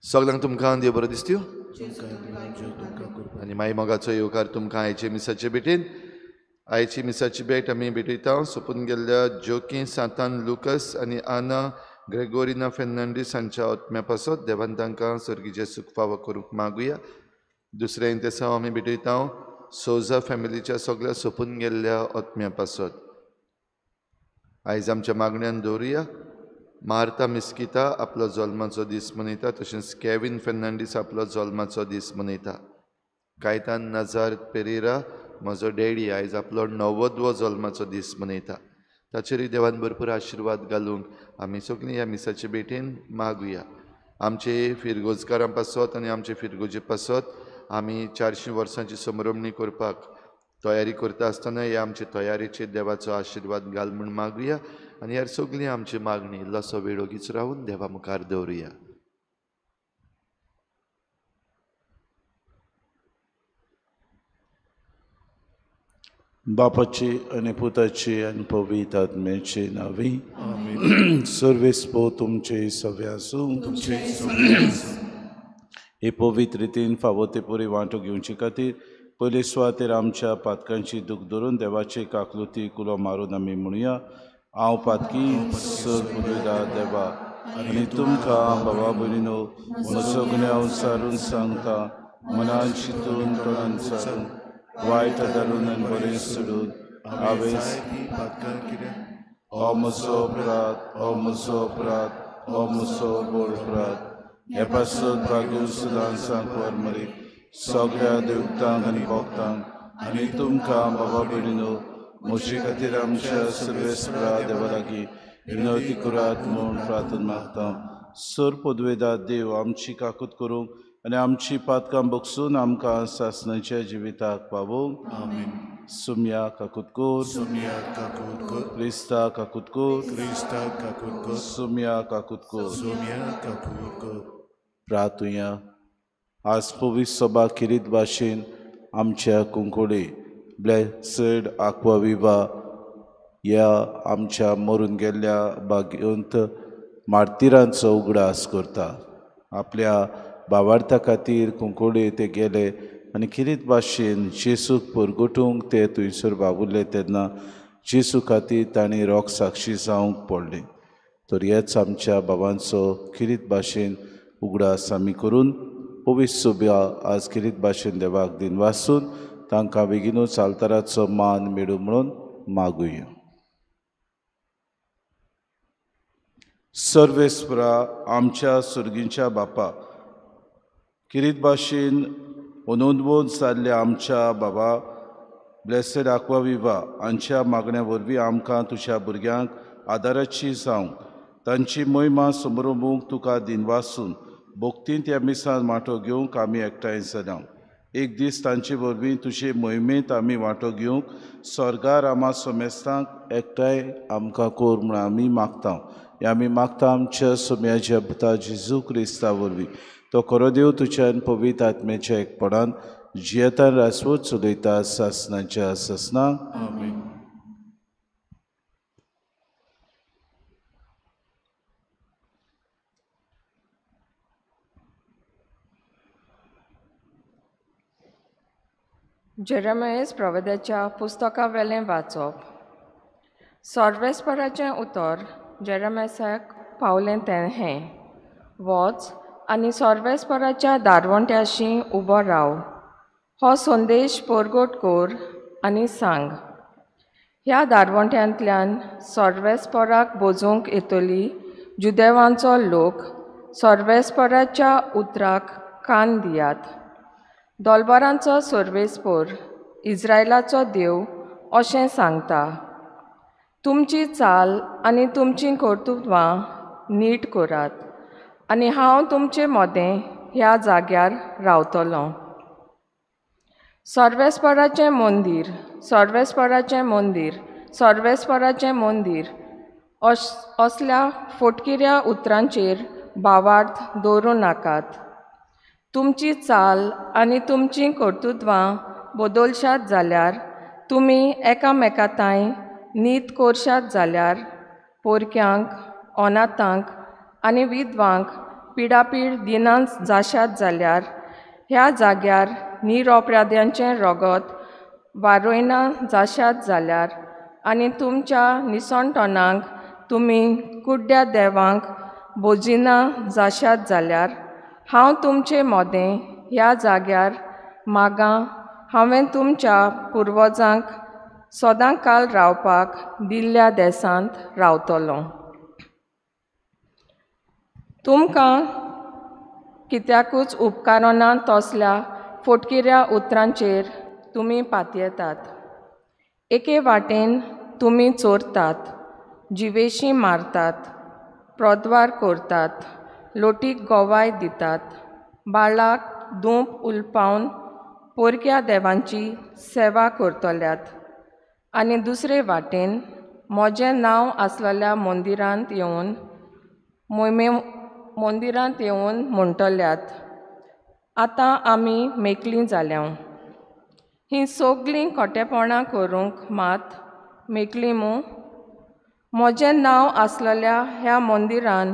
सगळ्यांक तुमकां देव बरो दिसत्यो आनी माई मोगाचो येवकार तुमकां आयचे मिसाचे भेटेन. आयची मिसाची भेट आमी भेटयता सोंपून गेल्ल्या जोकी सांतान लुकस आनी आना ग्रेगोरिना फेर्नांडीस हांच्या आत्म्या पासत देवान तांकां सर्गीचें सूख फावो करूंक मागुया. दुसरें इंतेसांव आमी भेटयता सोजा फॅमिलीच्या सगळ्या सोंपून गेल्ल्या आत्म्या पासत. आयज आमच्या मागण्यान दवरुया मार्ता मिस्किता आपलो जल्माचो दीस मनयता, तशेंच केवीन फेर्नांडीस आपलो जल्माचो दीस मनयता. कायतान नजार पेरेरा म्हजो डॅडी आयज आपलो 90वो जल्माचो दीस मनयता. ताचेरूय देवान भरपूर आशिर्वाद घालूंक आमी सगळीं ह्या मिसाचे भेटेन मागुया. आमचे फिरगोजकारां पासत आनी आमचे फिरगोजे पासत आमी 400 वर्सांची समरमणी करपाक तयारी करता आसतना ह्या आमचे तयारेचेर देवाचो आशिर्वाद घाल म्हूण मागुया आनी ह्या सगळीं आमची मागणी इल्लोसो वेळ ओगीच रावून देवा मुखार दवरुया. बापाची आनी पुताची आनी पवित्र आत्म्याची नांवी सर्वेस्पो तुमचे सवे आसूं. हे पवित्र रितीन फावो ते पुरी वांटो घेवचे खातीर पयले सुवातेर आमच्या पातकांची दूख धरून देवाचे काकलुती कुलो मारून आमी म्हणुया, हांव पातकी सर पुरयता देवा आनी तुमकां बाबा भयणीनो म्हजो गुन्यांव सारून सांगता, मनान चिंतून तोंडान सारून वायट धरून आनी बरें सोडून हांवें हो म्हजो अपराध, हो म्हजो अपराध, हो म्हजो व्हड अपराध. हे पासत भाग्य सदां सांकवार मरी सगळ्या देवतांक आनी भक्तांक आनी तुमकां बाबा भयणीनो म्हजे खातीर आमच्या सर्वेस्परा देवा लागीं विनवती करात म्हूण प्रार्थना मागता. सर पदवेदा देव आमची काकूत करूंक आनी आमची पातकां बगसून आमकां सासणाच्या जिविताक पावोवंक. आमेन. सुम्या काकूत कर, सुम्या काकूत कर, क्रिस्ता काकूत कर, क्रिस्ता काकूत कर, सुम्या काकूत कर, सुम्या काकूत कर. प्रार्थुया. आज पवित्र सभा किरीत भाशेन आमच्या कुंकोडे ब्लेसड आक्वाविवा ह्या आमच्या मरून गेल्ल्या भाग्यवंत मार्तिरांचो उगडास करता. आपल्या भावार्था खातीर कुंकोडे ते गेले आनी किरीत भाशेन जेसूक परगटूंक ते थंयसर वावुरले तेन्ना जेसू खातीर तांणी रोग साक्षी जावंक पडलें. तर हेच आमच्या बाबांचो किरीत भाशेन उगडास आमी करून पवित्र सोब्या आज किरीत भाशेन देवाक दिनवासून तांकां बेगीनूच आल्ताराचो मान मेळूं म्हणून मागुया. सर्वेस्परा आमच्या सुर्गींच्या बापा, किरीत भाशेन अनोनवोन जाल्ल्या आमच्या बाबा ब्लेसड आक्वाविवा हांच्या मागण्या वरवीं आमकां तुज्या भुरग्यांक आदाराची जावंक तांची मोहिमा समरोमूंक तुका दिनवासून भक्तींत ह्या मिसान वांटो घेवंक आमी एकठांय जाल्या. एक दीस तांचे वरवीं तुजे मोहिमेंत आमी वांटो घेवंक स्वर्गार आमा सोमेस्तांक एकठांय आमकां कोर म्हूण आमी मागता. हे आमी मागता आमच्या सोम्याच्या पुता जेजू क्रिस्ता वरवीं. तो खरो देव तुज्यान पवित्र आत्म्याच्या एकपणान जियेतान रासवत चलयता सासनाच्या सासनाक. आमेन. जेरेमियास प्रवाद्याच्या पुस्तकावेलें वाचप. सर्वेस्पराचें उतर जेरेमियाक पावलें तें हें, वच आनी सर्वेस्पराच्या दारवंट्याशी उबो राव, हो संदेश परगट कर आनी सांग, ह्या दारवंट्यांतल्यान सर्वेस्पराक बोजूंक येतली जुदेवांचो लोक सर्वेस्पराच्या उतराक कान दियात. दोलबरांचो सर्वेस्पर इस्रायलाचो देव अशें सांगता, तुमची चाल आनी तुमचीं कर्तुत्वां नीट करात आनी हांव तुमचे मदें ह्या जाग्यार रावतलो. सर्वेस्पराचें मंदीर, सर्वेस्पराचें मंदीर, सर्वेस्पराचें मंदीर असल्या फटकिऱ्या उतरांचेर भावार्थ दवरूं नाकात. तुमची चाल आनी तुमचीं कर्तुत्वां बदलशात जाल्यार, तुमी एकामेकांताय नीत करशात जाल्यार, पोरक्यांक, अनाथांक आनी विधवांक पिडापीड दिना जाशात जाल्यार, ह्या जाग्यार निरपराध्यांचें रगत वारयना जाशात जाल्यार आनी तुमच्या निसणटणांक तुमी कुड्ड्या देवांक बोजिना जाशात जाल्यार, हांव तुमचे मदें ह्या जाग्यार मागां हांवें तुमच्या पुर्वजांक सदां काल रावपाक दिल्ल्या देसांत रावतलो. तुमकां कित्याकूच उपकारना तसल्या फटकिऱ्या उतरांचेर तुमी पातयेतात. एके वाटेन तुमी चोरतात, जिवेशी मारतात, प्रद्वार करतात, लोटीक गोवाय दितात, बाळाक धूप उलपावन पोरक्या देवांची सेवा करतल्यात आनी दुसरे वाटेन म्हजें नांव आसलेल्या मंदिरांत येवन मोहिमे मंदिरांत येवन म्हणटल्यात, आतां आमी मेकळीं जाल्या. हीं सगळीं खोटेपणां करूंक मात मेकळीं मूं? म्हजें नांव आसलेल्या ह्या मंदिरान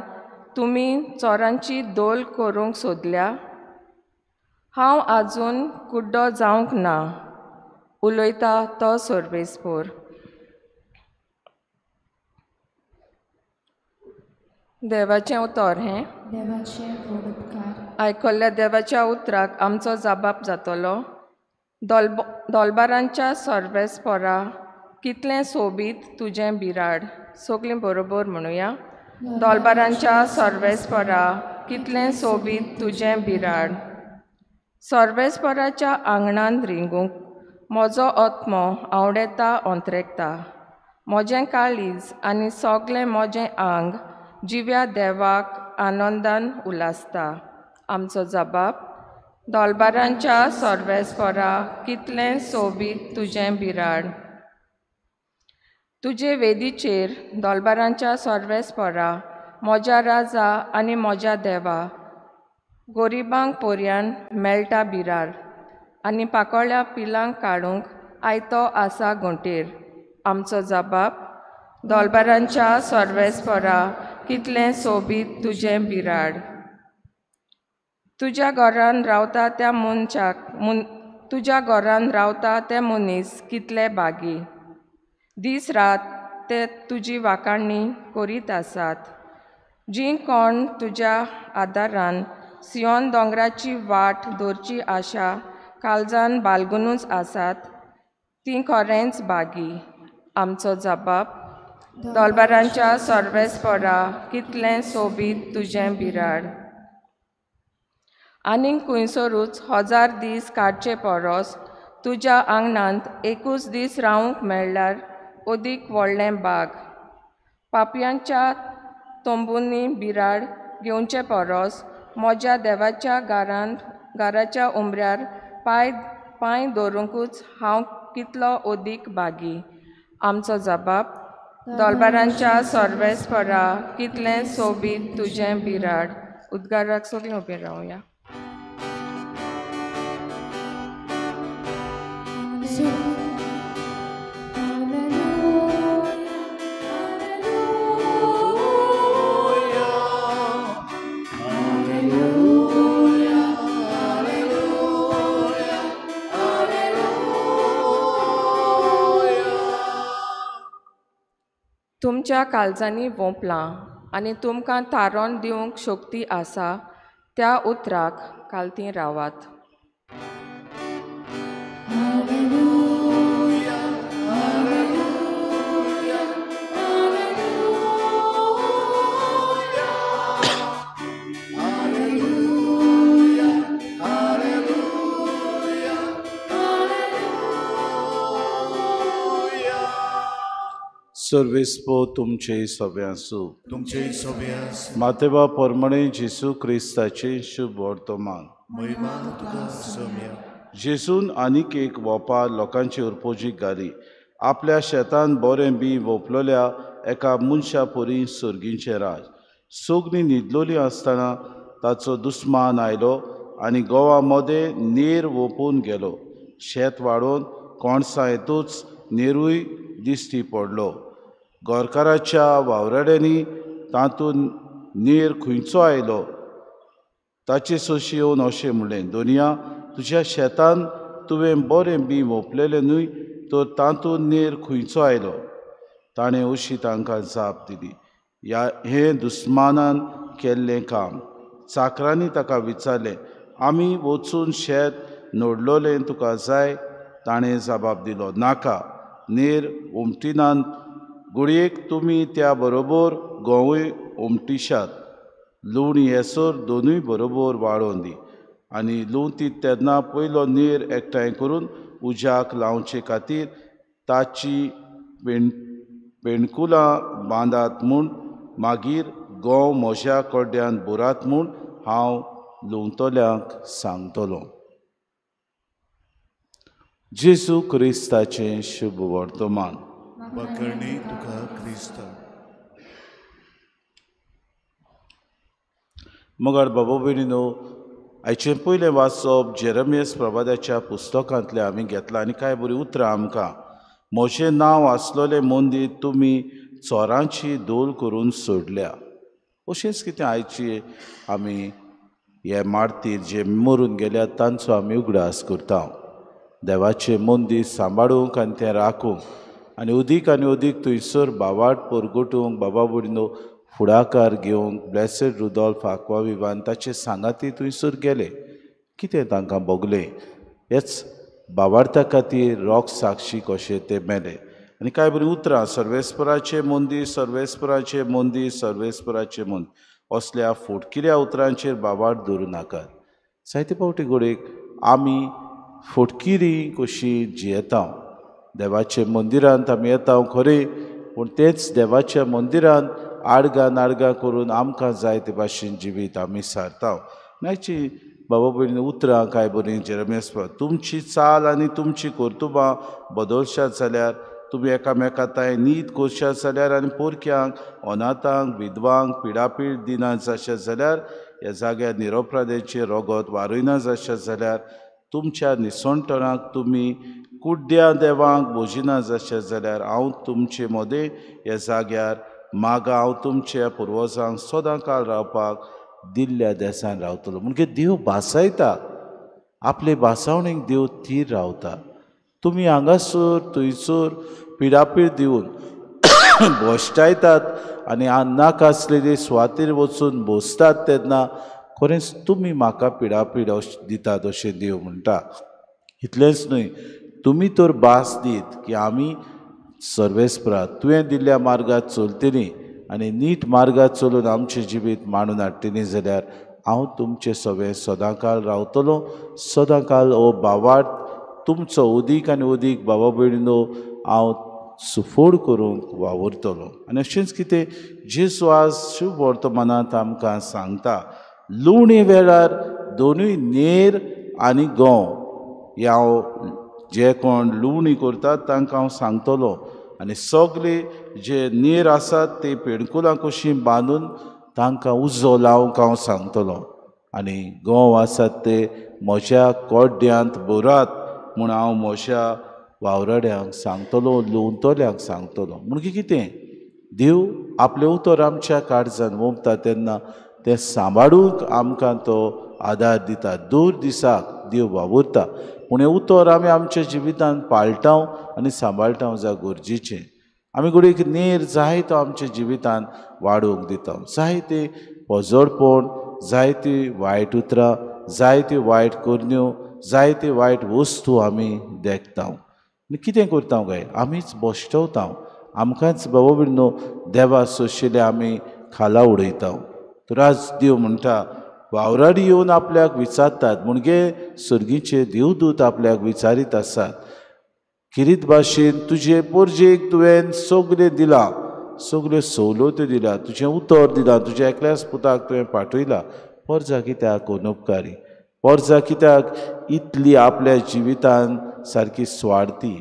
तुमी चोरांची दोल करूंक सोदल्या? हांव आजून कुड्डो जावंक ना, उलयता तो सर्वेस्पर. देवाचें उतर हें. देवाचें व्हड उपकार. आयकल्ल्या देवाच्या उतराक आमचो जाबाब जातलो. दोलबारांच्या सर्वेस्परा कितलें सोबीत तुजें बिराड. सगळीं बरोबर म्हणुया. दोलबारांच्या सर्वेस्परा कितलें सोबीत तुजें बिराड. सर्वेस्पराच्या आंगणांत रिंगूंक म्हजो आत्मो आवडेता अंतरेकता. म्हजें काळीज आनी सगळें म्हजें आंग जिव्या देवाक आनंदान उल्हासता. आमचो जबाब. दोलबारांच्या सर्वेस्परा कितलें सोबीत तुजें बिराड. तुजे वेदीचेर दोलबारांच्या सर्वेस्परा म्हज्या राजा आनी म्हज्या देवा, गरिबांक पर्यान मेळटा बिराड आनी पाकोळ्या पिलांक काडूंक आयतो आसा घोंटेर. आमचो जबाब. दोलबारांच्या सर्वेस्परा कितलें सोबीत तुजें बिराड. तुज्या घरान रावता त्या मनशाक तुज्या घरान रावता ते मनीस कितले बागी. दीस रात ते तुजी वाखाणी करीत आसात. जीं कोण तुज्या आदारान सियोन दोंगराची वाट दवरची आशा काळजान बालगुनूच आसात तीं खरेंच बागी. आमचो जबाब. दोलबारांच्या सर्वेस्परा कितलें सोबीत तुजें बिराड. आनीक खंयसरूच 1000 दीस काडचे परस तुज्या आंगणांत एकूच दीस रावंक मेळ्ळ्यार अदीक व्हडलें बाग. पापयांच्या तंबूंनी बिराड घेवचे परस म्हज्या देवाच्या घरांत घराच्या उमऱ्यार पांय पांय दवरुंकूच हांव कितलो अदीक भागी. आमचो जबाब दोलबारांच्या सर्वेस्परा कितलें सोबीत तुजें बिराड. उद्गाराक सगळीं उबीं रावया. तुमच्या काळजांनी वोंपलां आनी तुमकां थारोवन दिवंक शक्ती आसा त्या उतराक कालती रावात. सर्वेस्पो तुमचे सगळ्यांसू तुमचे सगळ्यांसू मातेबा परमणे जेसू क्रिस्ताचे शुभ वर्तमान. महिमा तुका सोम्या. जेसून आनीक एक वोपार लोकांची उरपोजीक घाली. आपल्या शेतान बरें बी वोपलोल्या एका मनशा परी सर्गींचें राज. सगळीं न्हिदलोलीं आसतना ताचो दुस्मान आयलो आनी गोवा मदें नेर वोंपून गेलो. शेत वाडोवन कोणसां येतूच नेरूय दिश्टी पडलो. गोरकाराच्या वावराड्यांनी तातूंत नेर खंयचो आयलो ताचे सोशी येवन अशें म्हणलें, दोनया तुज्या शेतान तुवें बरें बी वोंपलेलें न्हय तर तातूंत नेर खंयचो आयलो? ताणें अशी तांकां जाप दिली, ह्या हें दुस्मानान केल्लें काम. चाकरांनी ताका विचारलें, आमी वचून शेत नडलोलें तुका जाय? ताणें जबाब दिलो, नाका, नेर उमटिनान घडयेक तुमी त्या बरोबर गोंवूय उमटिशात. लुवणी येसर दोनूय बरोबर वाळोवन दी आनी लुवतीत तेन्ना पयलो नेर एकठांय करून उज्याक लावचे खातीर ताची पेणकुलां बांदात म्हूण, मागीर गोंव म्हज्या कडल्यान बुरात म्हूण हांव लुवतल्यांक सांगतलो. जेजू क्रिस्ताचें शुभ वर्तमान. बकरणी तुका क्रिस्ता. मगर बाबा भयणीनो, आयचें पयलें वाचप जेरमियस प्रवादाच्या पुस्तकांतलें आमी घेतलां आनी कांय बरीं उतरां आमकां. म्हजें नांव आसलोलें मंदीर तुमी चोरांची दोल करून सोडल्या. अशेंच कितें आयची आमी हे मार्तीर जे मरून गेल्यात तांचो आमी उगडास करता. देवाचें मंदीर सांबाळूंक आनी तें राखूंक आनी अदीक आनी अदीक थंयसर भावार्थ परगटूंक बाबा भयणीनो फुडाकार घेवंक ब्लेसेड रुदोल्फ आक्वाविवान ताचे सांगाती थंयसर गेले. कितें तांकां भोगलें हेच भावार्था खातीर रोग साक्षी कशें ते मेले. आनी कांय बरीं उतरां, सर्वेस्पराचें मंदीर, सर्वेस्पराचें मंदीर, सर्वेस्पराचें मंदीर, असल्या फुटकिऱ्या उतरांचेर भावार्थ दवरूं नाकात. जायते फावटी घडयेक आमी फटकिरी कशी जियेता. देवाच्या मंदिरांत आमी येता खरें, पूण तेच देवाच्या मंदिरांत आडगां नाडगां करून आमकां जाय ते भाशेन जिवीत आमी सारता. नायची बाबा भयणी उतरां कांय बरीं जेरमियस, तुमची चाल आनी तुमची कर्तुबां बदलशात जाल्यार, तुमी एकामेका तांय नीत करशात जाल्यार आनी पोरक्यांक, अनाथांक, विधवांक पिडापीड दिना जाशात जाल्यार, ह्या जाग्यार निरोपराध्याचें रोगत वारयना जाशात जाल्यार, तुमच्या निसणटणाक तुमी कुड्ड्या देवांक भोजिना जाशात जाल्यार, हांव तुमचे मदें ह्या जाग्यार मागा हांव तुमच्या पुर्वजांक सदां काळ रावपाक दिल्ल्या देसान रावतलो. म्हणजे देव भासायता, आपले भासावणीक देव थीर रावता. तुमी हांगासर थंयसर पिडापीड दिवन भश्टायतात आनी नाका आसलेले सुवातेर वचून बसतात तेन्ना खरेंच तुमी म्हाका पिडापीड दितात अशें देव म्हणटा. इतलेंच न्हय, तुमी तर भास दीत की आमी सर्वेस्परा तुवें दिल्ल्या मार्गार चलतली आनी नीट मार्गार चलून आमचें जिवीत मांडून हाडटली जाल्यार हांव तुमचें सगळें सदांकाळ रावतलो. सदांकाळ हो भावार्थ तुमचो अदीक आनी अदीक बाबा भयणीनो हांव सुफोड करूंक वावुरतलो. आनी अशेंच कितें जेजू आज शुभ वर्तमानांत आमकां सांगता, लुवणी वेळार दोनूय नेर आनी गंव हे हांव जे कोण लुवणी करतात तांकां हांव सांगतलो, आनी सगळे जे नेर आसात ते पेडकुलां कशीं बांदून तांकां उजो लावंक हांव सांगतलो, आनी गंव आसात ते म्हज्या कोड्ड्यांत भरात म्हूण हांव म्हज्या वावराड्यांक सांगतलो, लुवतल्यांक सांगतलो. म्हणगे कितें, देव आपलें उतर आमच्या काळजान वोंपता तेन्ना तें सांबाळूंक आमकां तो आदार दिता. दर दिसाक देव वावुरता, पूण हें उतर आमी आमच्या जिवितांत पाळटा आनी सांबाळटा जावं गरजेचें. आमी घडयेक नेर जाय तो आमच्या जिवितांत वाडोवंक दिता, जायते पोजडपण, जायती वायट उतरां, जायती वायट करण्यो, जायती वायट वस्तू आमी देखता. आनी कितें करता काय, आमीच बश्टवता, आमकांच बाबा भयणीनो देवा सोशिल्ले आमी खाला उडयता. तर आज देव म्हणटा, वावराडी येवन आपल्याक विचारतात, म्हणजे सर्गीचे देवदूत आपल्याक विचारीत आसात, किरीत भाशेन तुजे पोरजेक तुवें सगळें दिलां, सगल्यो सवलत्यो दिल्या, तुजें उतर दिलां, तुज्या एकल्याच पुताक तुवें पाठयला, पोरजा कित्याक अनुपकारी, पोरजा कित्याक इतली आपल्या जिवितान सारकी स्वार्थी.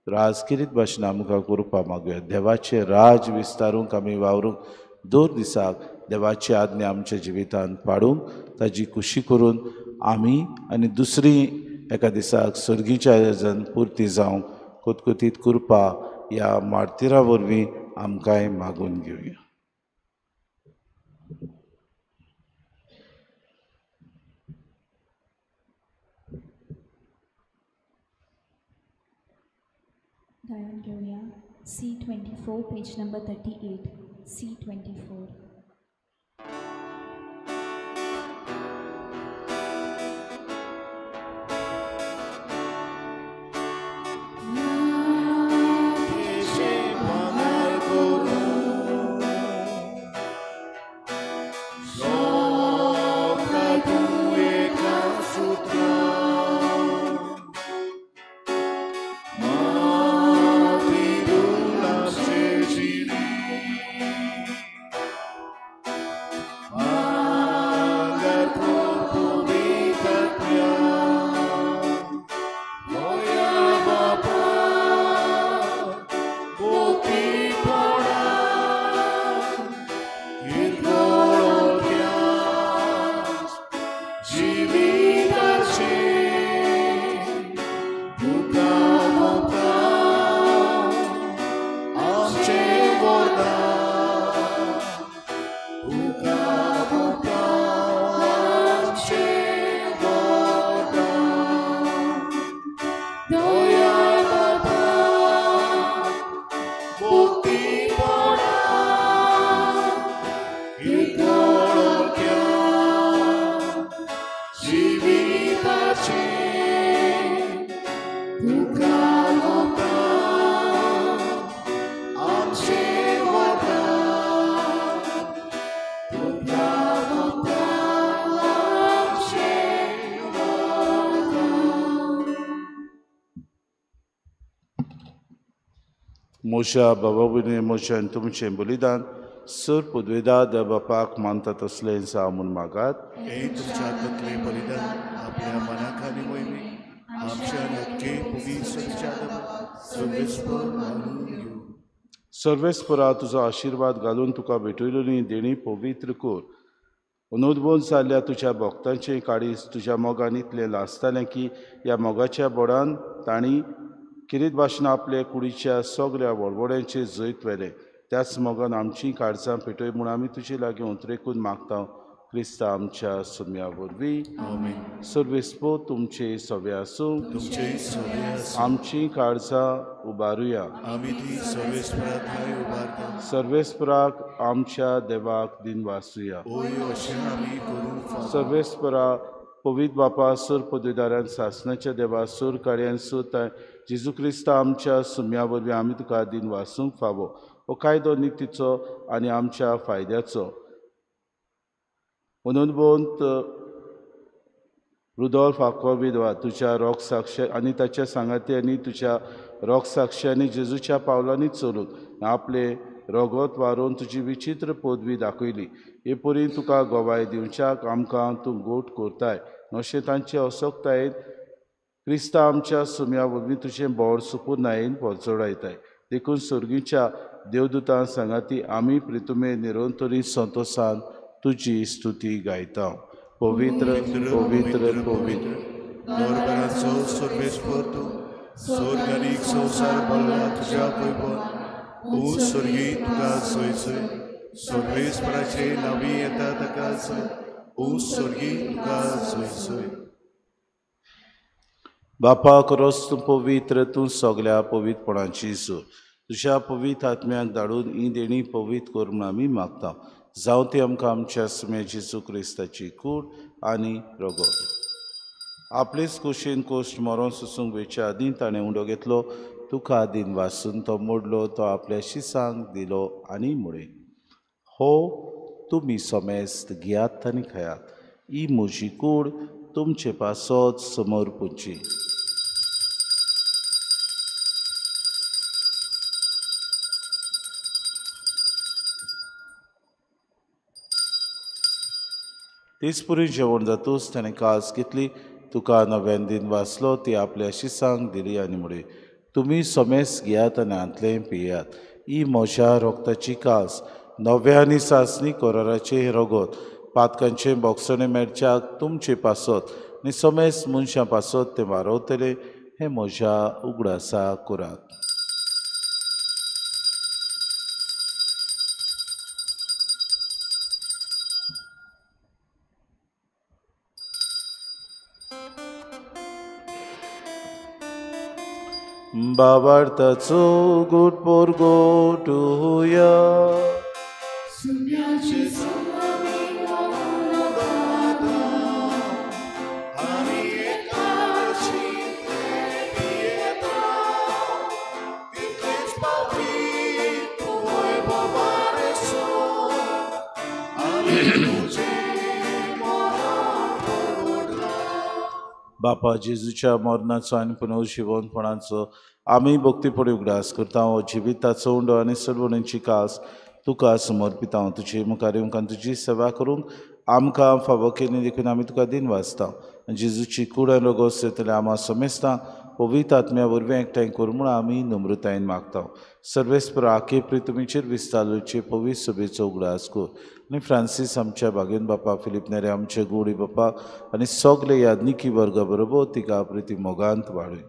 तर आज किरीत भाशेन आमकां करपा मागुया, देवाचें राज विस्तारूंक आमी वावरूंक दर दिसाक देवाची आज्ञा आमच्या जिवितांत पाडूंक ताजी खुशी करून आमी आनी दुसरी एका दिसाक सर्गीच्या आयोजन पुर्ती जावंक कुतकुतीत कृपा ह्या मार्तिरा वरवीं आमकांय मागून घेवया. गायन घेवया C24 page number 38 C24. म्हज्या बाबा भयणी म्हजें आनी तुमचें बलिदान सर पुदवेदा देव बापाक मानता तसलें जावं म्हूण मागात. हें तुमच्या हातांतलें बलिदान आपल्या मनाक आनी मोहिमेक आमच्या आनी पवित्र सर्वेस्पर मानून घेवं. सर्वेस्परा तुजो आशिर्वाद घालून तुका भेटयलेली देणी पवित्र कर. अनुद्बोध जाल्ल्या तुज्या भक्तांचें काळीज तुज्या मोगान इतलें लासतालें की ह्या मोगाच्या बोडान तांणी किरीत भाशेन आपले कुडीच्या सगळ्या वळवळ्यांचेर जैत व्हेलें. त्याच मोगान आमचीं काळजां पेटय म्हूण आमी तुजे लागीं उतरेकून मागता, क्रिस्ता आमच्या सुम्या वरवीं. आमेन. सर्वेस्पो तुमचे सवे आसूं, तुमचे सवे आसूं. आमचीं काळजां उबारुया, आमी ती सर्वेस्परा ठाय उबारता. सर्वेस्पराक आमच्या देवाक दिनवासुया. ओय अशें आमी करूंक फावो. सर्वेस्परा पवित्र बापा सुर पदवीदारान सासणाच्या देवा सुर कार्यान सुताय जेजू क्रिस्ता आमच्या सुम्या वरवीं आमी तुका दिनवासूंक फावो. हो कायदो नितीचो आनी आमच्या फायद्याचो. अनुद्बोंत रुदोल्फ आक्वाविवा तुज्या रोग साक्ष आनी ताच्या सांगात्यांनी तुज्या रोग साक्षांनी जेजूच्या पावलांनी चलून आपले रोगोत वारोवन तुजी विचित्र पदवी दाखयली. हे परी तुका गवाय दिवच्याक आमकां तूं गोट करताय. अशें तांचे असक्तायेन क्रिस्ता आमच्या सुम्या वरवीं तुजें बोड सुपुरनायेन पोरचोडायताय. देखून सर्गीच्या देवदूतां सांगाती आमी प्रितुमे निरंतरी संतोसान तुजी स्तुती गायता. पवित्र पवित्र पवित्र दरबाराचो सर्वेस्पर तूं, स्वर्ग आनी संवसार भरला तुज्या वैभवान. ओ स्वर्गी तुका जय जय, सर्वेस्पराचे नांवी येता ताका जय. ओ स्वर्गी तुका जय जय. बापा खरोच तूं पवित्र, तूं सगल्या पवित्रपणाची सूर. तुज्या पवित्र आत्म्याक धाडून ही देणी पवित्र कर म्हूण आमी मागता. जावं ती आमकां आमच्या सुम्या जेजू क्रिस्ताची कूड आनी रगत. आपलेच कुशीन कोश्ट मरोन सोसूंक वेच्या आदीं ताणें उंडो घेतलो, तुका दिन वासून तो मोडलो, तो आपल्या शिसांक दिलो आनी म्हळें, हो तुमी समेस्त घेयात आनी खायात, ही म्हजी कूड तुमचे पासत समर्पूची. तेच पुरी जेवण जातूच ताणें कास घेतली, तुका नव्यान दिन वाचलो, ती आपल्या शिसांक दिली आनी म्हळें, तुमी समेस्त घेयात आनी हांतलें पियात, ही म्हज्या रोगताची कास, नव्या आनी सासणी कराराचें रगत, पातकांचें बोगसणें मेळच्याक तुमचे पासत आनी समेस्त मनशां पासत तें वारवतलें, हें म्हज्या उगडासा करात. बाबार्थाचो गोट पोरगोट होया. बापा जेजूच्या मरणाचो आनी पुनर्जिवनपणाचो आमी भक्तीपणी उगडास करता. हो जिविताचो उंडो आनी सडवणीची कास तुका समर्पिता. तुजे मुखार येवंक आनी तुजी सेवा करूंक आमकां फावो केली देखून आमी तुका दिन वाचता. जेजूची कूड आनी रगत येतले आमा समेस्तां पवित्र आत्म्या वरवीं एकठांय कर म्हूण आमी नम्रतायेन मागता. सर्वेस्पर आखे प्रितुमीचेर विस्तारचे पवित्र सभेचो उगडास कर आनी फ्रांसीस आमच्या बागेन बापा, फिलीप नेरे आमचे गोडी बापा आनी सगले याज्ञिकी वर्गा बरोबर तिका प्रिती मोगांत वाडय.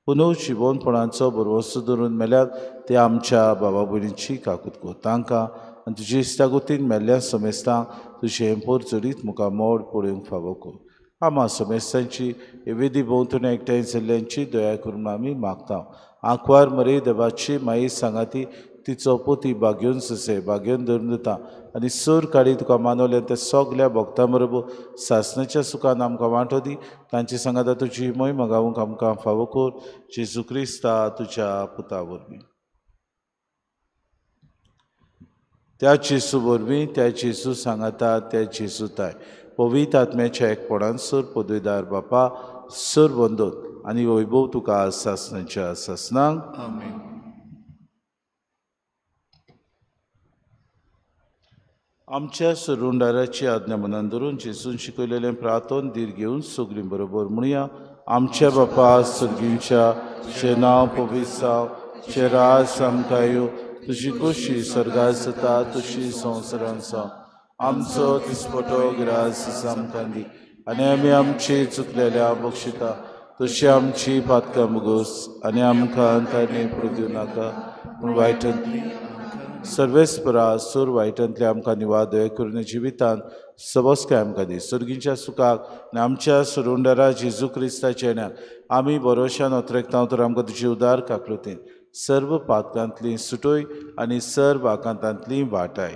पुनर्जिवनपणाचो भरवंसो धरून मेल्यात ते आमच्या बाबा भयणीची काकूत कर. तांकां आनी तुजे इश्टागतीन मेल्ल्या समेस्तांक तुजें पोर चडीत मुखार मोड पळोवंक फावो कर. आमा समेस्तांची वेदी भोंवतणी एकठांय जाल्ल्यांची दया करून आमी मागता. आंकवार मरे देवाची माई सांगाती तिचो पोती बागेवन ससे बागेवन धरून दिता आनी सूर काडी तुका मानवल्या त्या सगल्या भक्तां बरोबर सासणाच्या सुखान आमकां वांटो दी. तांची सांगाता तुजी मोहीम गावूंक आमकां फावो कर. जेजू क्रिस्ता तुज्या पुता वरवीं. त्या जेजू वरवीं, त्या जेजू सांगाता, त्या जेजू ताय पवित्र आत्म्याच्या एकपणान सर पदवीदार बापा सर वंदन आनी वैभव तुका सासणाच्या सासणांक. आमेन. आमच्या सरुंडाराची आज्ञा मनान धरून जेजून शिकयलेलें प्रार्थन धीर घेवन सगळीं बरोबर म्हणया. आमच्या बापा सर्गींच्या, तुजें नांव पवित्र जावं, तुजें राज आमकां येवं, तुजी खोशी स्वर्गार जाता तशी संवसारांत जावं. आमचो दिसपटो ग्रास आमकां दी आनी आमी आमची चुकलेल्या बक्षिता तशी आमची पातकां मुगोस आनी आमकां ताणें पडूं नाका पूण वायटांतली सर्वेस्परा सूर वायटांतले आमकां निवाद दया करून जिवितांत सबस्काय आमकां दी. सर्गीच्या सुखाक आनी आमच्या सुरुंडरा जेजू क्रिस्ताच्या येण्याक आमी बरोशान अत्रेकता तर आमकां तुजी उदार काकलुतीन सर्व पातकांतली सुटोय आनी सर्व आकांतांतली वाटाय.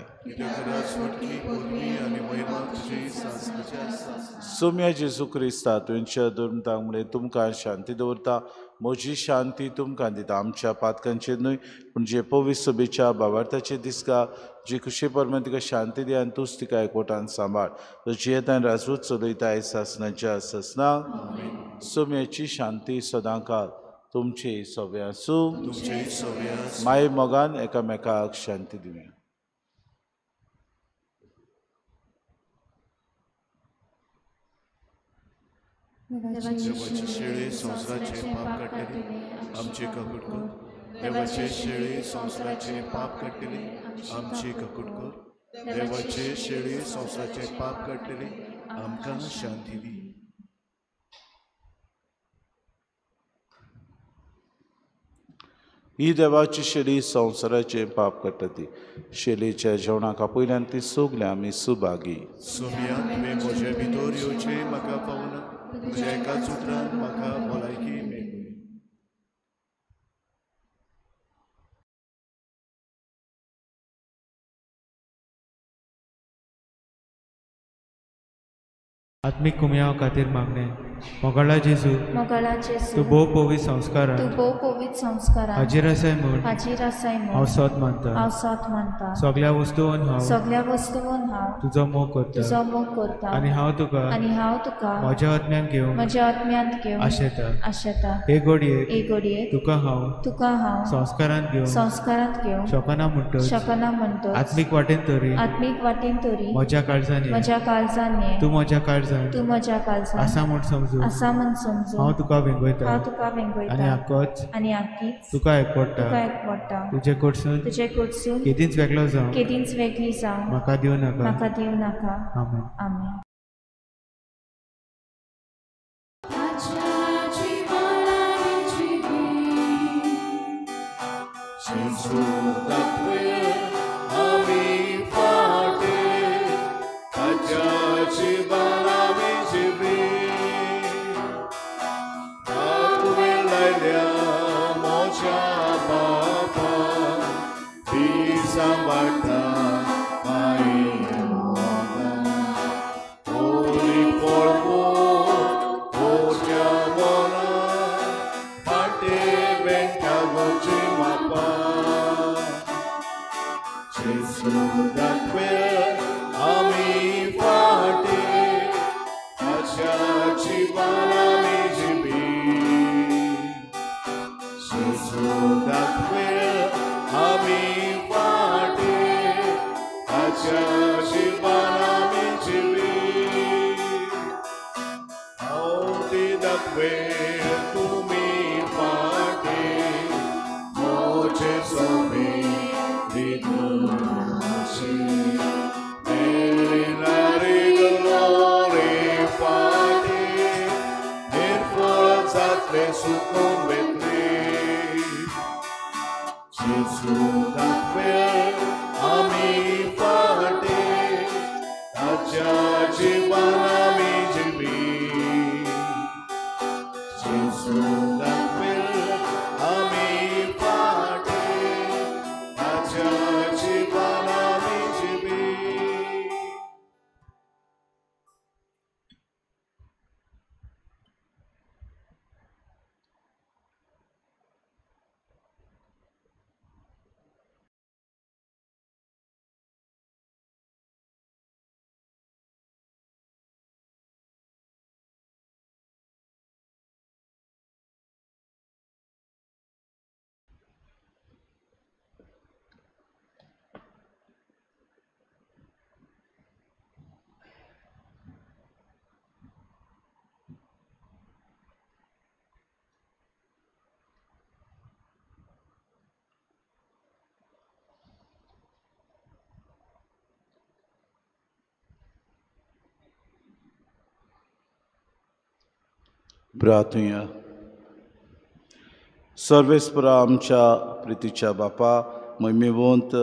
सोम्या जेजू क्रिस्ता तुमच्या दुर्मतांक म्हळें तुमकां शांती दवरता, म्हजी शांती तुमकां दिता. आमच्या पातकांचेर न्हय पूण जे पवित्र सभेच्या बाबार्थाचेर दिसता जी खुशे परमान तिका शांती दी आनी तूंच तिका एकवटान सांबाळ. तो जियेतान राजूच चलयता सासनाच्या सासना. सोम्याची शांती सदांकाळ तुमचे सगळे आसूं. माय मोगान एकामेकाक शांती दिवया. देवाचे शेळी संवसाराचे पाप काडटली आमचे काकूट कर. देवाचे शेळी संवसाराचे पाप काडटली आमचे काकूट कर. देवाचे शेळी संवसाराचे पाप काडटली आमकां शांती दी. ही देवाची शेळी संवसाराचे पाप काडटा ती शेळीच्या जेवणाक आपयल्यान ती सगळीं आमी सुभागी. सोम्या तुवें म्हजे भितर येवचें म्हाका पावना, तुज्या एकाच उतरान म्हाका भलायकी मेळ्ळी. आत्मीक कुमयाव खातीर मागणें. मोगाळा जेजू, तूं भोव पवित्र संस्कारान हाजीर आसाय म्हूण हांव सत मानता. सगळ्या वस्तून हांव तुजो मोग करता आनी हांव तुका म्हज्या आत्म्यान घेवंक आशेता. हे घडयेक तुका हांव संस्कारांत घेवंक शकना म्हणटच आत्मीक वाटेन तरी म्हज्या काळजान तूं म्हज्या काळजान आसा म्हूण समजू हांव तुका वेंगयता आनी आक्कीच तुका एकवटा. तुजे कडसून केदींच वेगळो जावं म्हाका दिवं नाका. आमेन. प्रार्थुया. सर्वेस्परा आमच्या प्रितीच्या बापा, महिमेवंत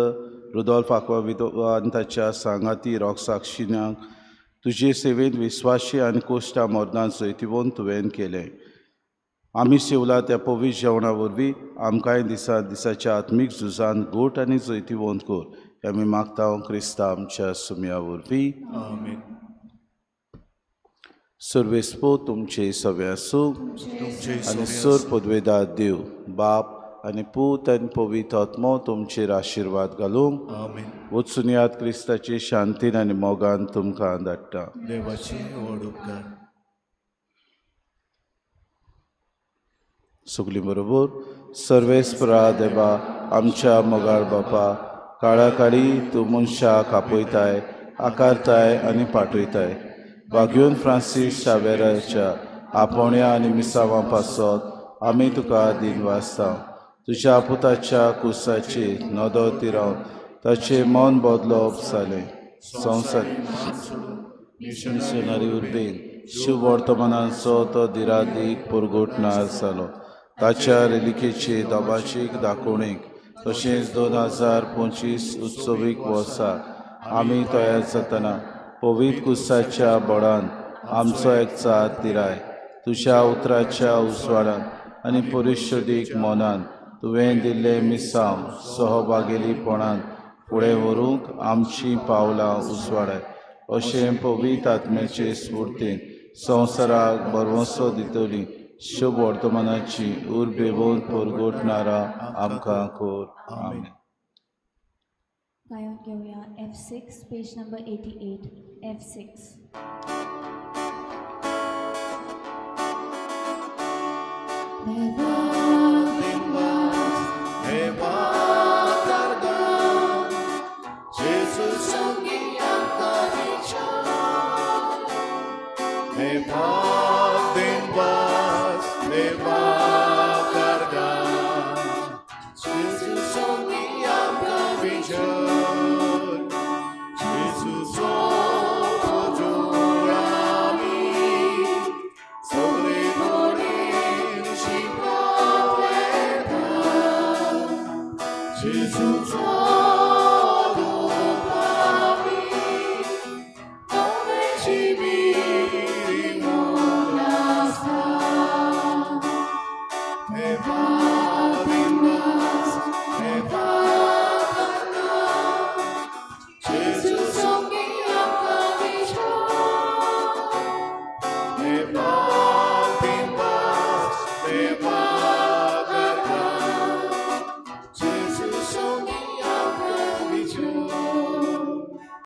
रुदोल्फ आक्वाविवा आनी ताच्या सांगाती रोगसाक्षिणांक तुजे सेवेंत विस्वाशी आनी कोश्टा मरणान जैतिवंत तुवें केलें. आमी सेवला त्या पवित्र जेवणा वरवीं आमकांय दिसा दिसाच्या आत्मीक झुजान गोट आनी जैतिवंत कर. आमी मागता क्रिस्ता आमच्या सुम्या वरवीं. आमेन. सर्वेस्पो तुमचे सगळे आसूं आनी सर पदवेदार देव बाप आनी पूत आनी पवित्र आत्मो तुमचेर आशिर्वाद घालूंक. वचून याद क्रिस्ताची शांतीन आनी मोगान तुमकां धाडटा. देवाचे व्हड उपकार. सगळीं बरोबर सर्वेस्परा देवा आमच्या मोगाळ बापा, काळाकाळी तूं मनशाक आपयताय, आकारताय आनी पाठयताय. बाग्योन फ्रांसीस शावेराच्या आपोवण्या आनी मिसावां पासत आमी तुका दिनवासता. तुज्या पुताच्या कुसाची नदर तिरावन ताचें मन बदलप जालें. संवसार मिशनरी उर्बेन शिव वर्तमानाचो तो दिरादीक परगटणार जालो. ताच्या रेलिकेचे दबाचीक दाखोवणेक तशेंच 2025 उत्सवीक वर्सा आमी तयार जातना पवित्र कुसाच्या बळान आमचो एकचार तिराय. तुज्या उतराच्या उजवाडान आनी परिशुदीक मनान तुवें दिल्लें मिसांव सहभागेलीपणान फुडें व्हरूंक आमचीं पावलां उजवाडाय. अशें पवित्र आत्म्याचे स्फुर्तीन संवसाराक भरवंसो दितली शुभ वर्तमानाची उर्बेवन परगटणारा आमकां कर. आमेन. गायन घेवया F6 page number 88. F6. देवा